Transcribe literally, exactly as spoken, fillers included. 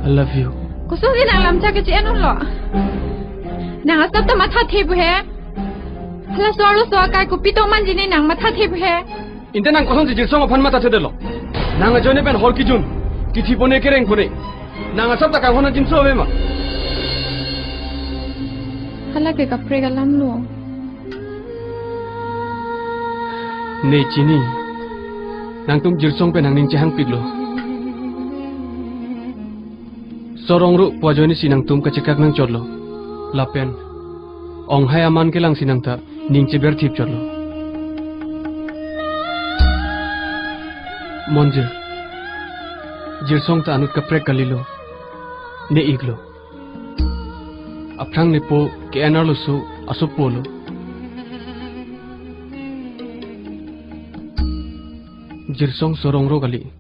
I love you. Kosonsi nang lamchak kachi-en unlo? Nang asap ta mathathe pu he. Halaso arloso akai kopi tong manji ne nang mathathe pu he. Inte nang kosonsi Jirsong aphan mathathedetlo? Nang ajoine pen hor kijun, kithi pone kereng pone, nang asap ta kanghon ajinso ave ma? Hala ke kaprek alamlo. Ne chini, nangtum Jirsong pen nangning chehangpiklo. Sorongro pu ajoinesi nangtum kachekak nangchotlo. Lapen onghai aman kelangsi nang ta ning cheberthip chotlo. Monjir, Jirsong ta anut kaprek kalilo. Ne iklo. Aphrang nepo ke-en arloso asopolo. Jirsong sorongro kali.